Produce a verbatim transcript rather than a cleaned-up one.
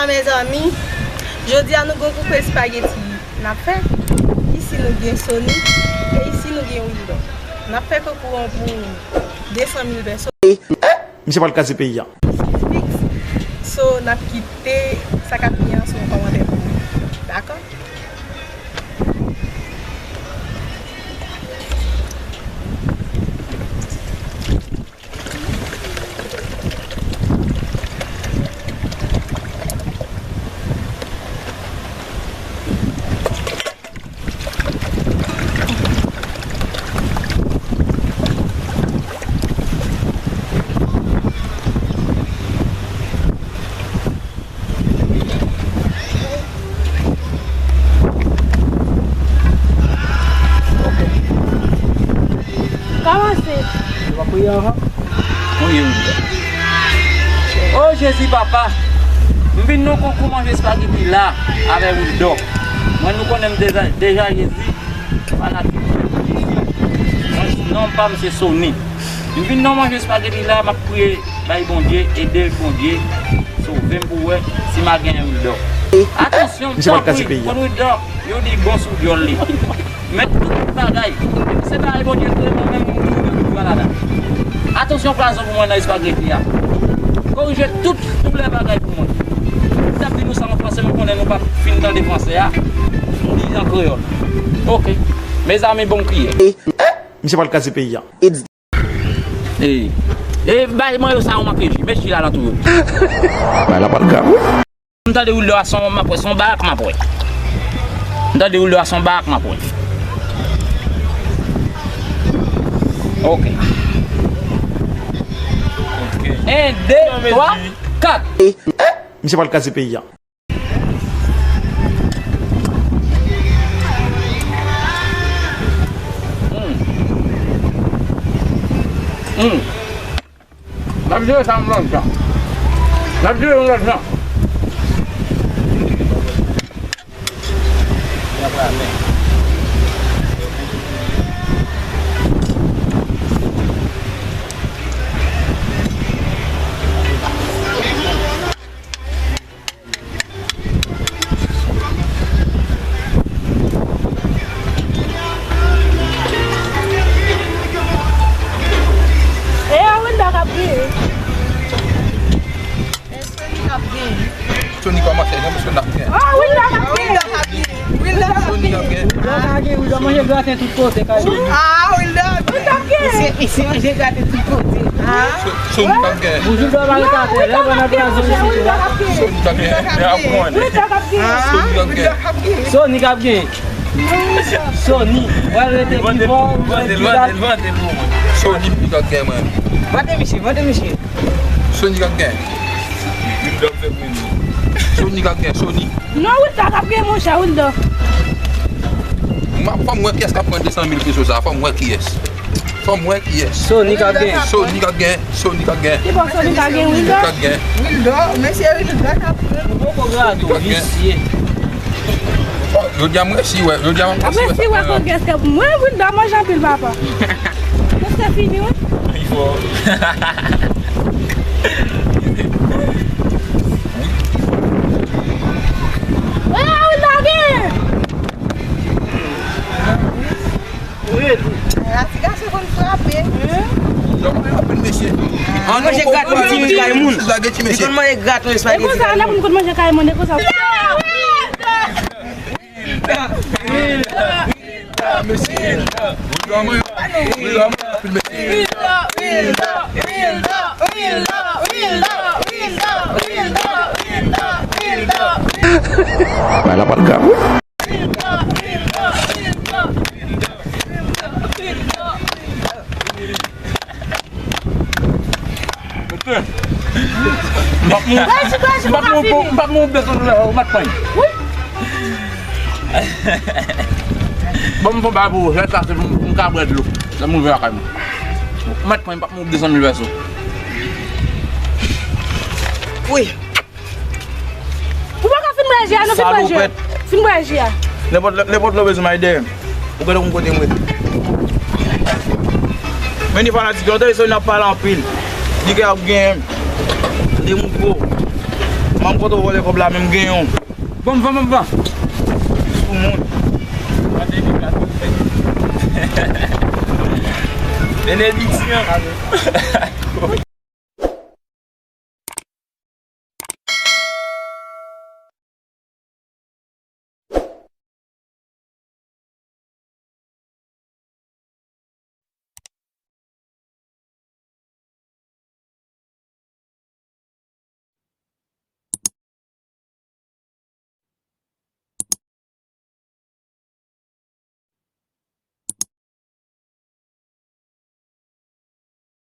Mezanmi, jodi a nou gen yon konkou espageti n ap fè. Isi nou gen Sony e isi nou gen Wildor. N ap fè konkou an pou de san mil pèsòn. Misye pral kraze peyi a. Fiks. So, n ap kite sa k ap gen an sou yon kòmantè pou nou. Dakò? Kòmanse. Ou pa priye anvan? Priye, wi. O Jezi, papa! M vin nan konkou manje espageti la avè Wildor. Mwen, nou konnen m deja, deja Jezi, fanatik Jezi. Mwen, non pa m se Sony. M vin nan manje espageti la, m ap priye bay Bondye, ede Bondye sove m pou wè si m a genyen Wildor. Atansyon, m tanpri, konn Wildor, yo di bon sou dyòl li. Men tout bagay, se bagay Bondye kreye mwen menm, m tou nan tout bagay la. Atansyon pwazon pou mwen nan espageti a. Korije tout, tout lè bagay pou mwen. M t ap di nou sa an franse, m konnen nou p ap fin tande franse a. M di an kreyòl. Oke. Mezanmi, bon m kriye. Misye pral kraze peyi a. E, e bay mwen yo sa yo manke ji. Met ji la nan tou yo. Bay la pral grav, wi. M tande Wildor a son, m ap wè, son barak m ap wè. M tande Wildor a son barak m ap wè. Oke. En, de, twa, kat. Misye pral kraze peyi a. Hmm. Hmm. N ap jere sa yon lòt jan. N ap jere yon lòt jan. E a Wilda k ap genyen. E Sony k ap genyen. Sony kòmanse, non, paske n ap genyen. Ah, Wilda k ap genyen. Wilda k ap genyen. Wilda k ap genyen. Sony k ap genyen. Wilda ka genyen, Wilda manje graten tout kote, ka genyen. Ah, Wilda. Wilda k ap genyen. Misye, misye manje graten tout kote. Ah. Sony k ap genyen. Bonjou, dòm al katè. Lè vè nan pwazon isit la. Sony k ap genyen. Lè ap pran. Sony k ap genyen. Sony k ap genyen. Sony. Wè rete pi fò. Vande l, vande l, vande l pou mwen. Sony k ap genyen, mwen. Vande misye, vande misye. Sony k ap genyen. Sony k ap genyen, Sony. Non, Wilda k ap genyen, monchè, Wilda. M ap, fò m wè kiyès k ap pran de san mil peso sa. Fò m wè kiyès. Fò m wè kiyès. Sony k ap gen. Sony k ap gen. Sony k ap gen. Ki bò Sony k ap gen, Wilda? K ap gen. Wilda, mesye Wilda k ap gen. Ou poko grato, visye. Oh, jodi a m resi wè. Jodi a m ap resi wè. Resi wè kògès ke mwen, Wilda manje anpil, papa. Kògès fini, wi. Li fò. Wi, Wilda gen. Wi. A, ti gason konn frape. Donk, anpil mesye. An manje graton ti wi kay moun. Li konn manje graton espageti. E konsa, lè moun konn manje kay moun, e konsa. Wilda, Wilda, Wilda, mesye. Wilda, mwen, Wilda, mwen, anpil mesye. Wilda, Wilda, Wilda. Bay la pral grav, wi. M p ap mou-, m p ap mou-, m p ap mou de san dola, ou mèt pran. Bon, m fè yon bagay pou ou, jèt la, se pou m, pou m ka bwè dlo. Lè m rive lakay mwen. Ou mèt pran, m p ap mou de san mil pèso. Wi. Ou poko fin bwè ji a, nou fin bwè ji a. Salopèt. Fin bwè ji a. Nenpòt lè, nenpòt lè w bezwen m al dèyè m. Ou genlè konn kote m rete. Men ni fanatik yo, tande Sony ap pale anpil. Di ke y ap gen de moun gwo. M An kote w vòlè kòb la menm, gen yon. Bon, m van, m van. Sou moun. Benediksyon.